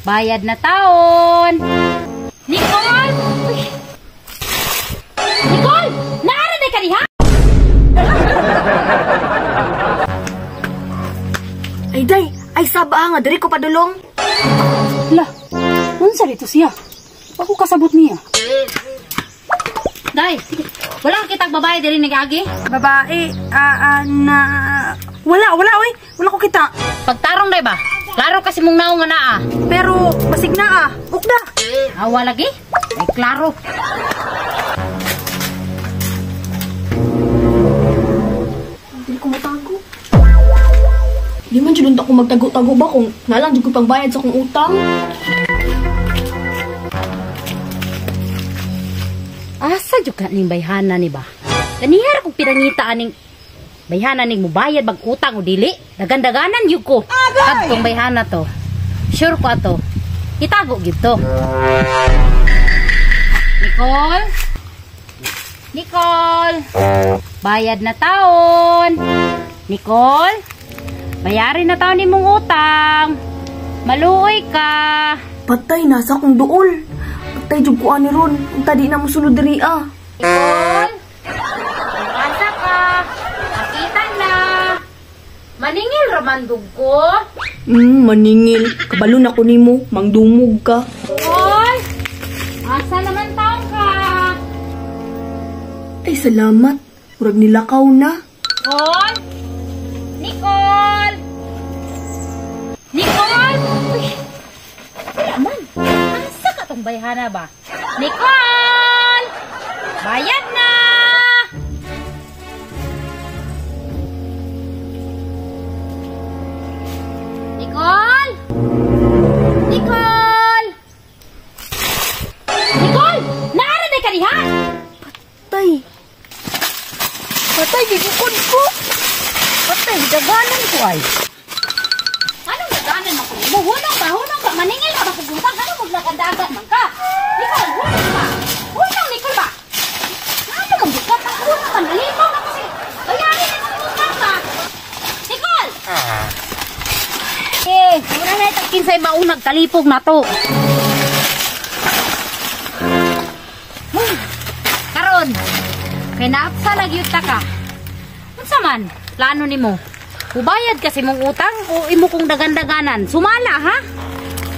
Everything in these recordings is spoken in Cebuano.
Bayad na taon. Nicole! Uy. Nicole! Naara na ka diha? Ay day, ay saba nga diri ko padulong. La, unsa dito siya? Ako kasabot niya. Day, wala ka kitang babae diri nag-agi? Babae, na wala, wala oy. Wala ko kita. Pagtarong day ba? Klaro kasi mong naong nga naa. Pero basig naa, ukda. Awa lagi? Ay klaro. Dili ko matago. Di man jud unta ko magtago-tago ba kung nalang jud ko pangbayad sa akong utang. Asa jud ka ning bayhana ni ba? Kanihara kong pinangita aning bayhana ning mubayad bag utang o dili? Dagandaganan jud ko. Kadtong bayhana to. Sure ko ato. Itago gyud to. Nicole? Nicole? Bayad na taon. Nicole? Bayarin na taon nimong utang. Maluoy ka. Patay nasa akong duol. Patay jud ko ani ron. Unta di na mo sulod diri ah. Nicole? Asa ka? Nakita na. Maningil raman dug ko. Maningil. Kabalo na ko nimo, mangdumog ka. Nicole? Asa naman taon ka? Ay salamat. Murag nilakaw na. Nicole? Nicole! Nicole! Uy, wala man. Asa ka tong bayhana ba? Nicole! Bayad na! Nicole! Nicole! Nicole! Naara na ka diha? Patay. Patay, gigukod ko. Patay, daganan ko ay. Anong daganan ako? Hunong ka, hunong ka. Maningil ka ba kung utang? Ano maglagandagan man ka? Nicole, hunong ka. Hunong, Nicole ba? Ano mong bukat? Hunong ka. Nalipaw na kasi. Bayarin na kong utang ka. Nicole! Eh, wala na itang kinsay maunag kalipog na to. Karon, kay naapsa nagyuta ka. Unsa man? Plano nimo? Ubayad kasi mong utang o imo kong dagandaganan? Sumala ha?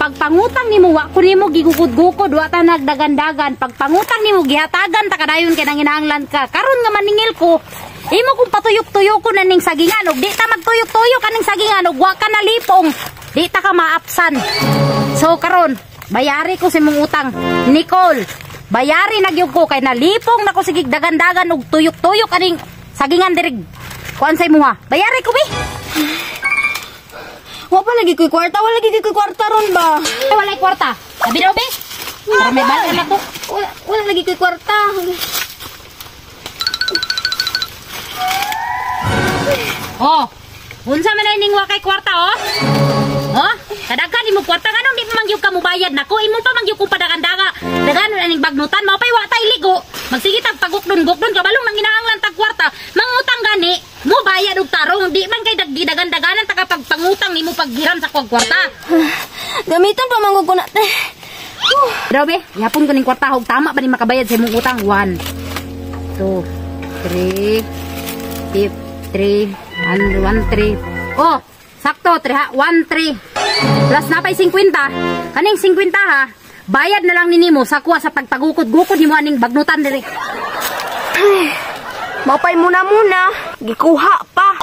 Pagpangutang nimo wa ko nimo gigukod-gukod, wa ta nagdagandagan. Pagpangutang nimo gihatagan ta kadayon kay nanginahanglan ka. Karon nga maningil ko, imo kong patuyok-tuyok ko na ning sagingan og di ta magtuyok-tuyok kaning sagingan og wa ka nalipong, di ta ka maapsan. So karon, bayari ko sa imong utang. Nicole, bayari na gyud ko kay nalipong na ko sige dagandagan og tuyok-tuyok aning sagingan diri. Kuan sa imuha. Bayari ko bi. Wa pa lagi koy kwarta, wala lagi koy kwarta ron ba? Ay, walay kwarta. Sabi daw bi. Para may balik na ko. Wala, wala lagi koy kwarta. Oh. Unsa man ay ning wa kay kwarta oh? Oh, kadaghan nimo kwarta nganong di pa man gyud ka mobayad nako, imo pa man gyud kung padagandaga. Daganon aning bagnutan mao pay wa tay ligo. Magsige tag pagukdon-gukdon kabalong nanginahanglan tag kwarta. Mangutang gani, mo bayad og tarong, di man kay dagdagandaganan ta kapag pangutang nimo paghiram sa kog kwarta. Gamiton pa man ko na te. Daw be, yapon ko ning kwarta og tama pa ni makabayad sa imong utang. 1 2 3 5 3 1 3. Oh, sakto 3 1 3. Plus na pay 50. Kaning 50 ha. Bayad na lang ninimo sa kuha sa pagpagukod-gukod nimo aning bagnutan diri. Mapay muna muna, gikuha pa.